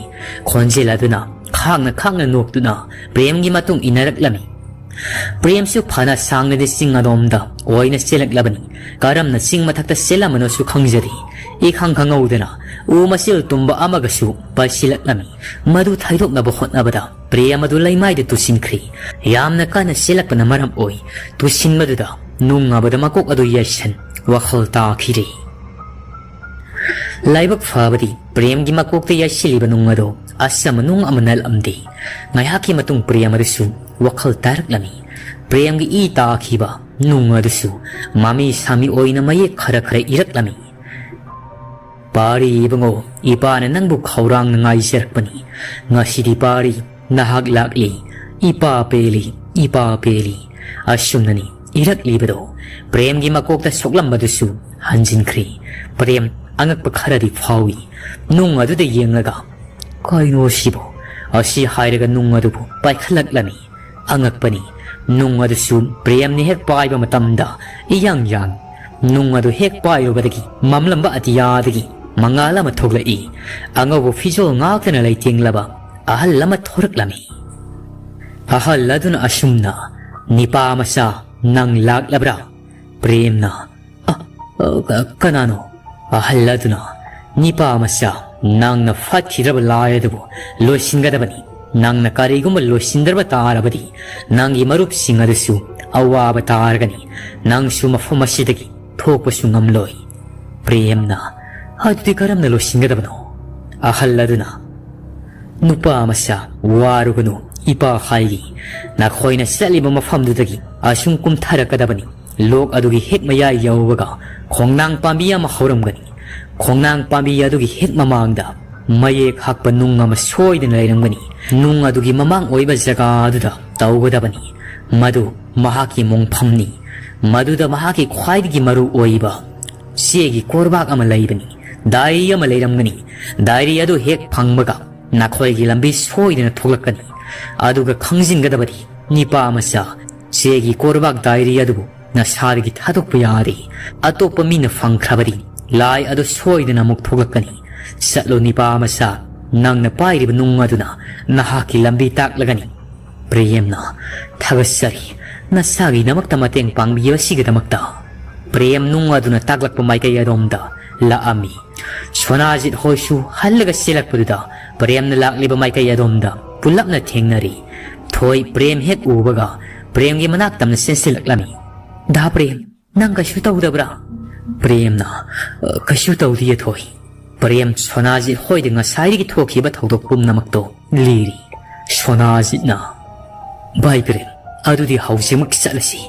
ꯈꯣꯟꯖꯦꯜ ꯑꯗꯨꯅ ꯈꯥꯡꯅ ꯈꯥꯡꯅ ꯅꯣꯛꯇꯨꯅ ꯄ꯭ꯔꯦꯝꯒꯤ ꯃꯇꯨꯡ ꯏꯟꯅꯔꯛꯂꯝꯃꯤ꯫ ꯄ꯭ꯔꯦꯝꯁꯨ ꯐꯅ ꯁꯥꯡꯅꯗꯤ ꯆꯤꯡ ꯑꯗꯣꯝꯗ ꯑꯣꯏꯅ ꯆꯦꯜꯂꯛꯂꯕꯅꯤ꯫ ꯀꯔꯝꯅ ꯆꯤꯡ ꯃꯊꯛꯇ ꯆꯦꯜꯂꯝꯕꯅꯣꯁꯨ ꯈꯪꯖꯗꯦ꯫ ꯏꯈꯪ ꯈꯪꯍꯧꯗꯅ ꯎ ꯃꯆꯤꯜ ꯇꯨꯝꯕ ꯑꯃꯒꯁꯨ ꯄꯥꯏꯁꯤꯜꯂꯛꯂꯝꯃꯤ꯫ ꯃꯗꯨ ꯊꯩꯗꯣꯛꯅꯕ ꯍꯣꯠꯅꯕꯗ ꯄ꯭ꯔꯦꯝ ꯑꯗꯨ ꯂꯩꯃꯥꯏꯗ ꯇꯨꯁꯤꯟꯈ꯭ꯔꯦ꯫ ꯌꯥꯝꯅ ꯀꯟꯅ ꯆꯦꯜꯂꯛꯄꯅ ꯃꯔꯝ ꯑꯣꯏ ꯇꯨꯁꯤꯟꯕꯗꯨꯗ ꯅꯨꯡ ꯑꯃꯗ ꯃꯀꯣꯛ ꯑꯗꯨ ꯌꯩꯁꯟ ꯋꯥꯈꯜ ꯇꯥꯈꯤꯔꯦ꯫ ꯂꯥꯏꯕꯛ ꯐꯕꯗꯤ ꯄ꯭ꯔꯦꯝꯒꯤ ꯃꯀꯣꯛꯇ ꯌꯩꯁꯤꯜꯂꯤꯕ ꯅꯨꯡ ꯑꯗꯨ ꯑꯆꯝꯕ ꯅꯨꯡ ꯑꯃ ꯅꯠꯂꯝꯗꯦ꯫ ꯉꯥꯏꯍꯥꯛꯀꯤ ꯃꯇꯨꯡ ꯄ꯭ꯔꯦꯝ ꯑꯗꯨꯁꯨ ꯋꯥꯈꯜ ꯇꯥꯔꯛꯂꯝꯃꯤ꯫ ꯄ꯭ꯔꯦꯝꯒꯤ ꯏ ꯇꯥꯈꯤꯕ ꯅꯨꯡ ꯑꯗꯨꯁꯨ ꯃꯃꯤ ꯁꯥꯃꯤ ꯑꯣꯏꯅ ꯃꯌꯦꯛ ꯈꯔ ꯈꯔ ꯏꯔꯛꯂꯝꯃꯤ꯫ "ꯄꯥꯔꯤ ꯏꯕꯨꯡꯉꯣ, ꯏꯄꯥꯅ ꯅꯪꯕꯨ ꯈꯧꯔꯥꯡꯅ ꯉꯥꯏꯖꯔꯛꯄꯅꯤ꯫ ꯉꯁꯤꯗꯤ ꯄꯥꯔꯤ, ꯅꯍꯥꯛ ꯂꯥꯛꯂꯤ꯫ ꯏꯄꯥ ꯄꯦꯜꯂꯤ, ꯏꯄꯥ ꯄꯦꯜꯂꯤ"꯫ ꯑꯁꯨꯝꯅꯅꯤ ꯏꯔꯛꯂꯤꯕꯗꯣ꯫ ꯄ꯭ꯔꯦꯝꯒꯤ ꯃꯀꯣꯛꯇ ꯁꯣꯛꯂꯝꯕꯗꯨꯁꯨ ꯍꯟꯖꯤꯟꯈ꯭ꯔꯦ꯫ ꯄ꯭ꯔꯦꯝ ꯑꯉꯛꯄ ꯈꯔꯗꯤ ꯐꯥꯎꯏ꯫ ꯅꯨꯡ ꯑꯗꯨꯗ ꯌꯦꯡꯂꯒ, "ꯀꯩꯅꯣ ꯁꯤꯕꯣ?" ꯑꯁꯤ ꯍꯥꯏꯔꯒ ꯅꯨꯡ ꯑꯗꯨꯕꯨ ꯄꯥꯏꯈꯠꯂꯛꯂꯝꯃꯤ꯫ ꯑꯉꯛꯄꯅꯤ, ꯅꯨꯡ ꯑꯗꯨꯁꯨ ꯄ꯭ꯔꯦꯝꯅ ꯍꯦꯛ ꯄꯥꯏꯕ ꯃꯇꯝꯗ ꯏꯌꯥꯡ ꯌꯥꯡ꯫ ꯅꯨꯡ ꯑꯗꯨ ꯍꯦꯛ ꯄꯥꯏꯔꯨꯕꯗꯒꯤ ꯃꯝꯂꯝꯕ ꯑꯇꯤꯌꯥꯗꯒꯤ ꯃꯉꯥꯜ ꯑꯃ ꯊꯣꯛꯂꯛꯏ꯫ ꯑꯉꯧꯕ ꯐꯤꯖꯣꯜ ꯉꯥꯛꯇꯅ ꯂꯩꯇꯦꯡꯂꯕ ꯑꯍꯜ ꯑꯃ ꯊꯣꯔꯛꯂꯝꯃꯤ꯫ ꯑꯍꯜ ꯑꯗꯨꯅ ꯑꯁꯨꯝꯅ, "ꯅꯤꯄꯥ ꯃꯆꯥ, ꯅꯪ ꯂꯥꯛꯂꯕ꯭ꯔꯥ?" ꯄ꯭ꯔꯦꯝꯅ, "ꯑ, ꯑ, ꯀ-, ꯀꯅꯥꯅꯣ?" ꯑꯍꯜ ꯑꯗꯨꯅ, "ꯅꯤꯄꯥ ꯃꯆꯥ, ꯅꯪꯅ ꯐꯠꯈꯤꯗ꯭ꯔꯕ ꯂꯥꯏ ꯑꯗꯨꯕꯨ ꯂꯣꯏꯁꯤꯟꯒꯗꯕꯅꯤ꯫ ꯅꯪꯅ ꯀꯔꯤꯒꯨꯝꯕ ꯂꯣꯏꯁꯤꯟꯗ꯭ꯔꯕ ꯇꯥꯔꯕꯗꯤ, ꯅꯪꯒꯤ ꯃꯔꯨꯞꯁꯤꯡ ꯑꯗꯨꯁꯨ ꯑꯋꯥꯕ ꯇꯥꯔꯒꯅꯤ꯫ ꯅꯪꯁꯨ ꯃꯐꯝ ꯑꯁꯤꯗꯒꯤ ꯊꯣꯛꯄꯁꯨ ꯉꯝꯂꯣꯏ꯫" ꯄ꯭ꯔꯦꯝꯅ, "ꯑꯗꯨꯗꯤ ꯀꯔꯝꯅ ꯂꯣꯏꯁꯤꯟꯒꯗꯕꯅꯣ?" ꯑꯍꯜ ꯑꯗꯨꯅ, "ꯅꯨꯄꯥ ꯃꯆꯥ, ꯋꯥꯔꯨꯒꯅꯨ, ꯏꯄꯥ ꯍꯥꯏꯒꯤ꯫ ꯅꯈꯣꯏꯅ ꯆꯠꯂꯤꯕ ꯃꯐꯝꯗꯨꯗꯒꯤ ꯑꯁꯨꯝ ꯀꯨꯝꯊꯔꯛꯀꯗꯕꯅꯤ꯫ ꯂꯣꯛ ꯑꯗꯨꯒꯤ ꯍꯦꯛ ꯃꯌꯥꯏ ꯌꯧꯕꯒ ꯈꯣꯡꯅꯥꯡ ꯄꯥꯝꯕꯤ ꯑꯃ ꯍꯧꯔꯝꯒꯅꯤ꯫ ꯈꯣꯡꯅꯥꯡ ꯄꯥꯝꯕꯤ ꯑꯗꯨꯒꯤ ꯍꯦꯛ ꯃꯃꯥꯡꯗ ꯃꯌꯦꯛ ꯍꯛꯄ ꯅꯨꯡ ꯑꯃ ꯁꯣꯏꯗꯅ ꯂꯩꯔꯝꯒꯅꯤ꯫ ꯅꯨꯡ ꯑꯗꯨꯒꯤ ꯃꯃꯥꯡ ꯑꯣꯏꯕ ꯖꯒꯥ ꯑꯗꯨꯗ ꯇꯧꯒꯗꯕꯅꯤ꯫ ꯃꯗꯨ ꯃꯍꯥꯛꯀꯤ ꯃꯣꯡꯐꯝꯅꯤ꯫ ꯃꯗꯨꯗ ꯃꯍꯥꯛꯀꯤ ꯈ꯭ꯋꯥꯏꯗꯒꯤ ꯃꯔꯨ ꯑꯣꯏꯕ ꯆꯦꯒꯤ ꯀꯣꯔꯕꯥꯛ ꯑꯃ ꯂꯩꯕꯅꯤ꯫ ꯗꯥꯏꯔꯤ ꯑꯃ ꯂꯩꯔꯝꯒꯅꯤ꯫ ꯗꯥꯏꯔꯤ ꯑꯗꯨ ꯍꯦꯛ ꯐꯪꯕꯒ ꯅꯈꯣꯏꯒꯤ ꯂꯝꯕꯤ ꯁꯣꯏꯗꯅ ꯊꯣꯛꯂꯛꯀꯅꯤ꯫ ꯑꯗꯨꯒ ꯈꯪꯖꯤꯟꯒꯗꯕꯗꯤ, ꯅꯤꯄꯥ ꯃꯆꯥ, ꯆꯦꯒꯤ ꯀꯣꯔꯕꯥꯛ ꯗꯥꯏꯔꯤ ꯑꯗꯨꯕꯨ ꯅꯁꯥꯗꯒꯤ ꯊꯥꯗꯣꯛꯄ ꯌꯥꯗꯦ꯫ ꯑꯇꯣꯞꯄ ꯃꯤꯅ ꯐꯪꯈ꯭ꯔꯕꯗꯤ ꯂꯥꯏ ꯑꯗꯨ ꯁꯣꯏꯗꯅ ꯑꯃꯨꯛ ꯊꯣꯛꯂꯛꯀꯅꯤ꯫ ꯆꯠꯂꯣ ꯅꯤꯄꯥ ꯃꯆꯥ, ꯅꯪꯅ ꯄꯥꯏꯔꯤꯕ ꯅꯨꯡ ꯑꯗꯨꯅ ꯅꯍꯥꯛꯀꯤ ꯂꯝꯕꯤ ꯇꯥꯛꯂꯒꯅꯤ꯫" ꯄ꯭ꯔꯦꯝꯅ, "ꯊꯥꯒꯠꯆꯔꯤ, ꯅꯁꯥꯒꯤꯗꯃꯛꯇ ꯃꯇꯦꯡ ꯄꯥꯡꯕꯤꯕꯁꯤꯒꯤꯗꯃꯛꯇ꯫" ꯄ꯭ꯔꯦꯝ ꯅꯨꯡ ꯑꯗꯨꯅ ꯇꯥꯛꯂꯛꯄ ꯃꯥꯏꯀꯩ ꯑꯗꯣꯝꯗ ꯂꯥꯛꯑꯝꯃꯤ꯫ ꯁꯣꯅꯥꯖꯤꯠ ꯍꯣꯏꯁꯨ ꯍꯜꯂꯒ ꯆꯦꯜꯂꯛꯄꯗꯨꯗ ꯄ꯭ꯔꯦꯝꯅ ꯂꯥꯛꯂꯤꯕ ꯃꯥꯏꯀꯩ ꯑꯗꯣꯝꯗ ꯄꯨꯂꯞꯅ ꯊꯦꯡꯅꯔꯤ꯫ ꯊꯣꯏ ꯄ꯭ꯔꯦꯝ ꯍꯦꯛ ꯎꯕꯒ ꯄ꯭ꯔꯦꯝꯒꯤ ꯃꯅꯥꯛ ꯇꯝꯅ ꯆꯦꯟꯁꯤꯜꯂꯛꯂꯝꯃꯤ꯫ "ꯗꯥ ꯄ꯭ꯔꯦꯝ, ꯅꯪ ꯀꯩꯁꯨ ꯇꯧꯗꯕ꯭ꯔꯥ?" ꯄ꯭ꯔꯦꯝꯅ, "ꯑ, ꯀꯩꯁꯨ ꯇꯧꯗꯤꯌꯦ ꯊꯣꯏ꯫" ꯄ꯭ꯔꯦꯝ ꯁꯣꯅꯥꯖꯤꯠ ꯍꯣꯏꯗ ꯉꯁꯥꯏꯗꯒꯤ ꯊꯣꯛꯈꯤꯕ ꯊꯧꯗꯣꯛ ꯄꯨꯝꯅꯃꯛꯇꯣ ꯂꯤꯔꯤ꯫ ꯁꯣꯅꯥꯖꯤꯠꯅ, "ꯚꯥꯏ ꯄ꯭ꯔꯦꯝ, ꯑꯗꯨꯗꯤ ꯍꯧꯖꯤꯛꯃꯛ ꯆꯠꯂꯁꯤ꯫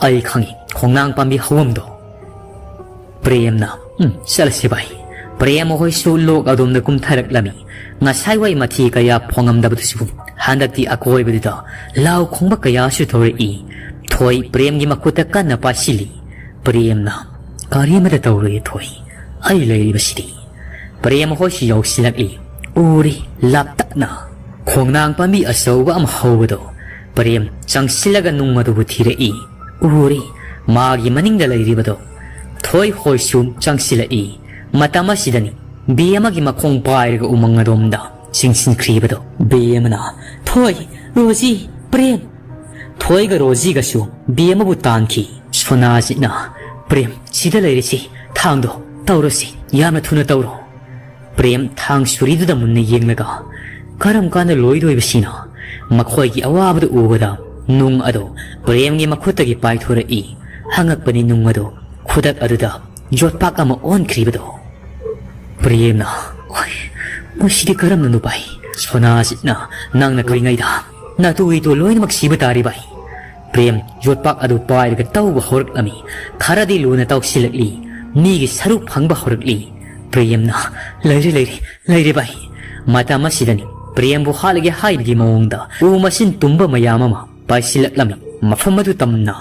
ꯑꯩ ꯈꯪꯏ, ꯈꯣꯡꯅꯥꯡ ꯄꯥꯝꯕꯤ ꯍꯧꯐꯝꯗꯣ꯫" ꯄ꯭ꯔꯦꯝꯅ, "ꯎꯝ, ꯆꯠꯂꯁꯤ ꯚꯥꯏ꯫" ꯄ꯭ꯔꯦꯝ ꯃꯈꯣꯏꯁꯨ ꯂꯣꯛ ꯑꯗꯣꯝꯗ ꯀꯨꯝꯊꯔꯛꯂꯝꯃꯤ꯫ ꯉꯁꯥꯏꯋꯥꯏ ꯃꯊꯤ ꯀꯌꯥ ꯐꯣꯡꯉꯝꯗꯕꯗꯨꯁꯨ ꯍꯟꯗꯛꯇꯤ ꯑꯀꯣꯏꯕꯗꯨꯗ ꯂꯥꯎ ꯈꯣꯡꯕ ꯀꯌꯥꯁꯨ ꯊꯣꯔꯛꯏ꯫ ꯊꯣꯏ ꯄ꯭ꯔꯦꯝꯒꯤ ꯃꯈꯨꯠꯇ ꯀꯟꯅ ꯄꯥꯏꯁꯤꯜꯂꯤ꯫ ꯄ꯭ꯔꯦꯝꯅ, "ꯀꯔꯤꯃꯇ ꯇꯧꯔꯣꯏꯌꯦ ꯊꯣꯏ, ꯑꯩ ꯂꯩꯔꯤꯕꯁꯤꯗꯤ꯫ ꯄ꯭ꯔꯦꯝ ꯍꯣꯏꯁꯨ ꯌꯧꯁꯤꯜꯂꯛꯂꯤ꯫ ꯎꯔꯤ, ꯂꯥꯞꯇꯛꯅ ꯈꯣꯡꯅꯥꯡ ꯄꯥꯝꯕꯤ ꯑꯆꯧꯕ ꯑꯃ ꯍꯧꯕꯗꯣ꯫ ꯄ꯭ꯔꯦꯝ ꯆꯪꯁꯤꯜꯂꯒ ꯅꯨꯡ ꯑꯗꯨꯕꯨ ꯊꯤꯔꯛꯏ꯫ ꯎꯔꯤ, ꯃꯥꯒꯤ ꯃꯅꯤꯡꯗ ꯂꯩꯔꯤꯕꯗꯣ꯫ ꯊꯣꯏ ꯍꯣꯏꯁꯨ ꯆꯪꯁꯤꯜꯂꯛꯏ꯫ ꯃꯇꯝ ꯑꯁꯤꯗꯅꯤ ꯕꯦꯝꯃꯒꯤ ꯃꯈꯣꯡ ꯄꯥꯏꯔꯒ ꯎꯃꯪ ꯑꯗꯣꯝꯗ ꯆꯤꯡꯁꯤꯟꯈ꯭ꯔꯤꯕꯗꯣ꯫ ꯕꯦꯝꯃꯅ, "ꯊꯣꯏ, ꯔꯣꯖꯤ, ꯄ꯭ꯔꯦꯝ!" ꯊꯣꯏꯒ ꯔꯣꯖꯤꯒꯁꯨ ꯕꯦꯝꯃꯕꯨ ꯇꯥꯟꯈꯤ꯫ ꯁꯣꯅꯥꯖꯤꯠꯅ, "ꯄ꯭ꯔꯦꯝ, ꯁꯤꯗ ꯂꯩꯔꯤꯁꯤ, ꯊꯥꯡꯗꯣ, ꯇꯧꯔꯁꯤ, ꯌꯥꯝꯅ ꯊꯨꯅ ꯇꯧꯔꯣ꯫" ꯄ꯭ꯔꯦꯝ ꯊꯥꯡ ꯁꯨꯔꯤꯗꯨꯗ ꯃꯨꯟꯅ ꯌꯦꯡꯂꯒ, "ꯀꯔꯝ ꯀꯥꯟꯗ ꯂꯣꯏꯗꯣꯏꯕꯁꯤꯅ?" ꯃꯈꯣꯏꯒꯤ ꯑꯋꯥꯕꯗꯨ ꯎꯕꯗ ꯅꯨꯡ ꯑꯗꯨ ꯄ꯭ꯔꯦꯝꯒꯤ ꯃꯈꯨꯠꯇꯒꯤ ꯄꯥꯏꯊꯣꯔꯛꯏ꯫ ꯍꯪꯉꯛꯄꯅꯤ ꯅꯨꯡ ꯑꯗꯨ ꯈꯨꯗꯛ ꯑꯗꯨꯗ ꯌꯣꯠꯄꯥꯛ ꯑꯃ ꯑꯣꯟꯈ꯭ꯔꯤꯕꯗꯣ꯫ ꯄ꯭ꯔꯦꯝꯅ, "ꯑꯣꯏ, ꯃꯁꯤꯗꯤ ꯀꯔꯝꯅꯅꯣ ꯚꯥꯏ?" ꯁꯣꯅꯥꯖꯤꯠꯅ, "ꯅꯪꯅ ꯀꯔꯤꯉꯩꯗ ꯅꯇꯨ ꯏꯇꯨ ꯂꯣꯏꯅꯃꯛ ꯁꯤꯕ ꯇꯥꯔꯦ ꯚꯥꯏ꯫" ꯄ꯭ꯔꯦꯝ ꯌꯣꯠꯄꯥꯛ ꯑꯗꯨ ꯄꯥꯏꯔꯒ ꯇꯧꯕ ꯍꯧꯔꯛꯂꯝꯃꯤ꯫ ꯈꯔꯗꯤ ꯂꯨꯅ ꯇꯧꯁꯤꯜꯂꯛꯂꯤ꯫ ꯃꯤꯒꯤ ꯁꯔꯨꯛ ꯐꯪꯕ ꯍꯧꯔꯛꯂꯤ꯫ ꯄ꯭ꯔꯦꯝꯅ, "ꯂꯩꯔꯦ, ꯂꯩꯔꯦ, ꯂꯩꯔꯦ ꯚꯥꯏ꯫" ꯃꯇꯝ ꯑꯁꯤꯗꯅꯤ ꯄ꯭ꯔꯦꯝꯕꯨ ꯍꯥꯠꯂꯒꯦ ꯍꯥꯏꯕꯒꯤ ꯃꯑꯣꯡꯗ ꯎ ꯃꯁꯤꯟ ꯇꯨꯝꯕ ꯃꯌꯥꯝ ꯑꯃ ꯄꯥꯏꯁꯤꯜꯂꯛꯂꯝꯃꯤ꯫ ꯃꯐꯝ ꯑꯗꯨ ꯇꯝꯅ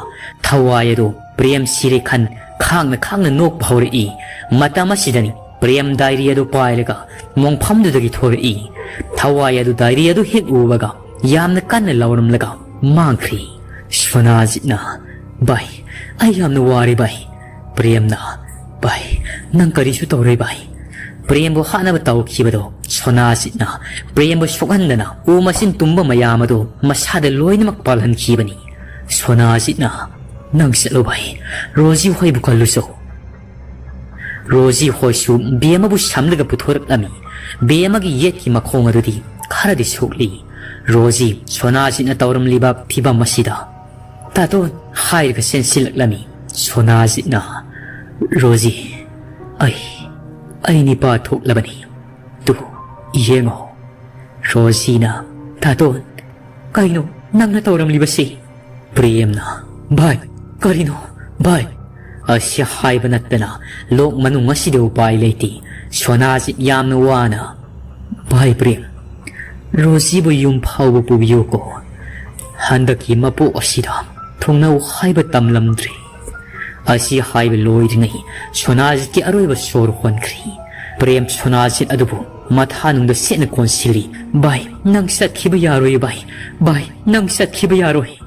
ꯊꯋꯥꯏ ꯑꯗꯨ ꯄ꯭ꯔꯦꯝ ꯁꯤꯔꯦ ꯈꯟ ꯈꯥꯡꯅ ꯈꯥꯡꯅ ꯅꯣꯛꯄ ꯍꯧꯔꯛꯏ꯫ ꯃꯇꯝ ꯑꯁꯤꯗꯅꯤ ꯄ꯭ꯔꯦꯝ ꯗꯥꯏꯔꯤ ꯑꯗꯨ ꯄꯥꯏꯔꯒ ꯃꯣꯡꯐꯝꯗꯨꯗꯒꯤ ꯊꯣꯔꯛꯏ꯫ ꯊꯋꯥꯏ ꯑꯗꯨ ꯗꯥꯏꯔꯤ ꯑꯗꯨ ꯍꯦꯛ ꯎꯕꯒ ꯌꯥꯝꯅ ꯀꯟꯅ ꯂꯥꯎꯔꯝꯂꯒ ꯃꯥꯡꯈ꯭ꯔꯤ꯫ ꯁꯣꯅꯥꯖꯤꯠꯅ, "ꯚꯥꯏ, ꯑꯩ ꯌꯥꯝꯅ ꯋꯥꯔꯦ ꯚꯥꯏ꯫" ꯄ꯭ꯔꯦꯝꯅ, "ꯚꯥꯏ, ꯅꯪ ꯀꯔꯤꯁꯨ ꯇꯧꯔꯣꯏ ꯚꯥꯏ꯫" ꯄ꯭ꯔꯦꯝꯕꯨ ꯍꯥꯠꯅꯕ ꯇꯧꯈꯤꯕꯗꯣ ꯁꯣꯅꯥꯖꯤꯠꯅ ꯄ꯭ꯔꯦꯝꯕꯨ ꯁꯣꯛꯍꯟꯗꯅ ꯎ ꯃꯁꯤꯟ ꯇꯨꯝꯕ ꯃꯌꯥꯝ ꯑꯗꯨ ꯃꯁꯥꯗ ꯂꯣꯏꯅꯃꯛ ꯄꯥꯜꯍꯟꯈꯤꯕꯅꯤ꯫ ꯁꯣꯅꯥꯖꯤꯠꯅ, "ꯅꯪ ꯆꯠꯂꯣ ꯚꯥꯏ, ꯔꯣꯖꯤ ꯍꯣꯏꯕꯨ ꯀꯜꯂꯨꯆꯣ꯫" ꯔꯣꯖꯤ ꯍꯣꯏꯁꯨ ꯕꯦꯝꯃꯕꯨ ꯁꯝꯂꯒ ꯄꯨꯊꯣꯔꯛꯂꯝꯃꯤ꯫ ꯕꯦꯝꯃꯒꯤ ꯌꯦꯠꯀꯤ ꯃꯈꯣꯡ ꯑꯗꯨꯗꯤ ꯈꯔꯗꯤ ꯁꯣꯛꯂꯤ꯫ ꯔꯣꯖꯤ ꯁꯣꯅꯥꯖꯤꯠꯅ ꯇꯧꯔꯝꯂꯤꯕ ꯐꯤꯚꯝ ꯑꯁꯤꯗ "ꯇꯥꯇꯣꯟ" ꯍꯥꯏꯔꯒ ꯆꯦꯟꯁꯤꯜꯂꯛꯂꯝꯃꯤ꯫ ꯁꯣꯅꯥꯖꯤꯠꯅ, "ꯔꯣꯖꯤ, ꯑꯩ, ꯑꯩ ꯅꯤꯄꯥ ꯊꯣꯛꯂꯕꯅꯤ꯫ ꯇꯨ, ꯌꯦꯡꯉꯣ꯫" ꯔꯣꯖꯤꯅ, "ꯇꯥꯇꯣꯟ, ꯀꯩꯅꯣ ꯅꯪꯅ ꯇꯧꯔꯝꯂꯤꯕꯁꯤ?" ꯄ꯭ꯔꯦꯝꯅ, "ꯚꯥꯏ, ꯀꯔꯤꯅꯣ ꯚꯥꯏ?" ꯑꯁꯤ ꯍꯥꯏꯕ ꯅꯠꯇꯅ ꯂꯣꯛ ꯃꯅꯨꯡ ꯑꯁꯤꯗ ꯎꯄꯥꯏ ꯂꯩꯇꯦ꯫ ꯁꯣꯅꯥꯖꯤꯠ ꯌꯥꯝꯅ ꯋꯥꯅ, "ꯚꯥꯏ ꯄ꯭ꯔꯦꯝ, ꯔꯣꯖꯤꯕꯨ ꯌꯨꯝ ꯐꯥꯎꯕ ꯄꯨꯕꯤꯌꯨꯀꯣ꯫ ꯍꯟꯗꯛꯀꯤ ꯃꯄꯣꯛ ꯑꯁꯤꯗ ꯊꯨꯡꯅꯧ ꯍꯥꯏꯕ ꯇꯝꯂꯝꯗ꯭ꯔꯦ꯫ ꯑꯁꯤ ꯍꯥꯏꯕ ꯂꯣꯏꯗ꯭ꯔꯤꯉꯩ ꯁꯣꯅꯥꯖꯤꯠꯀꯤ ꯑꯔꯣꯏꯕ ꯁꯣꯔ ꯍꯣꯟꯈ꯭ꯔꯤ꯫ ꯄ꯭ꯔꯦꯝ ꯁꯣꯅꯥꯖꯤꯠ ꯑꯗꯨꯕꯨ ꯃꯊꯥꯅꯨꯡꯗ ꯁꯦꯠꯅ ꯀꯣꯟꯁꯤꯜꯂꯤ꯫ "ꯚꯥꯏ, ꯅꯪ ꯆꯠꯈꯤꯕ ꯌꯥꯔꯣꯏ ꯚꯥꯏ꯫ ꯚꯥꯏ, ꯅꯪ ꯆꯠꯈꯤꯕ ꯌꯥꯔꯣꯏ"꯫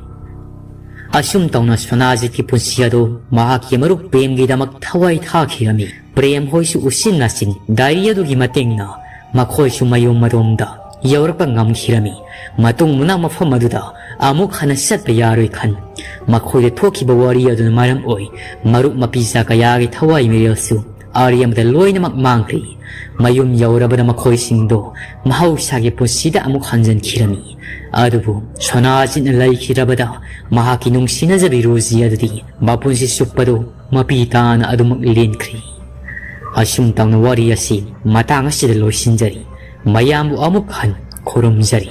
ꯑꯁꯨꯝ ꯇꯧꯅ ꯁꯣꯅꯥꯖꯤꯠꯀꯤ ꯄꯨꯟꯁꯤ ꯑꯗꯨ ꯃꯍꯥꯛꯀꯤ ꯃꯔꯨꯞ ꯄ꯭ꯔꯦꯝꯒꯤꯗꯃꯛ ꯊꯋꯥꯏ ꯊꯥꯈꯤꯔꯝꯃꯤ꯫ ꯄ꯭ꯔꯦꯝ ꯍꯣꯏꯁꯨ ꯎꯆꯤꯟ ꯅꯥꯆꯤꯟ ꯗꯥꯏꯔꯤ ꯑꯗꯨꯒꯤ ꯃꯇꯦꯡꯅ ꯃꯈꯣꯏꯁꯨ ꯃꯌꯨꯝ ꯃꯔꯣꯝꯗ ꯌꯧꯔꯛꯄ ꯉꯝꯈꯤꯔꯝꯃꯤ꯫ ꯃꯇꯨꯡ ꯃꯅꯥꯎ ꯃꯐꯝ ꯑꯗꯨꯗ ꯑꯃꯨꯛ ꯍꯟꯅ ꯆꯠꯄ ꯌꯥꯔꯣꯏ ꯈꯟ ꯃꯈꯣꯏꯗ ꯊꯣꯛꯈꯤꯕ ꯋꯥꯔꯤ ꯑꯗꯨꯅ ꯃꯔꯝ ꯑꯣꯏ ꯃꯔꯨꯞ ꯃꯄꯤꯖꯥ ꯀꯌꯥꯒꯤ ꯊꯋꯥꯏ ꯃꯤꯔꯦꯜꯁꯨ ꯑꯔꯦꯝꯕꯗ ꯂꯣꯏꯅꯃꯛ ꯃꯥꯡꯈ꯭ꯔꯤ꯫ ꯃꯌꯨꯝ ꯌꯧꯔꯕꯗ ꯃꯈꯣꯏꯁꯤꯡꯗꯣ ꯃꯍꯧꯁꯥꯒꯤ ꯄꯨꯟꯁꯤꯗ ꯑꯃꯨꯛ ꯍꯟꯖꯤꯟꯈꯤꯔꯝꯃꯤ꯫ ꯑꯗꯨꯕꯨ ꯁꯣꯅꯥꯖꯤꯠꯅ ꯂꯩꯈꯤꯗ꯭ꯔꯕꯗ ꯃꯍꯥꯛꯀꯤ ꯅꯨꯡꯁꯤꯅꯖꯕꯤ ꯔꯣꯖꯤ ꯑꯗꯨꯗꯤ ꯃꯄꯨꯟꯁꯤ ꯆꯨꯞꯄꯗꯨ ꯃꯄꯤ ꯇꯥꯅ ꯑꯗꯨꯃꯛ ꯂꯦꯟꯈ꯭ꯔꯤ꯫ ꯑꯁꯨꯝ ꯇꯧꯅ ꯋꯥꯔꯤ ꯑꯁꯤ ꯃꯇꯥꯡ ꯑꯁꯤꯗ ꯂꯣꯏꯁꯤꯟꯖꯔꯤ꯫ ꯃꯌꯥꯝꯕꯨ ꯑꯃꯨꯛ ꯍꯟ ꯈꯨꯔꯨꯝꯖꯔꯤ꯫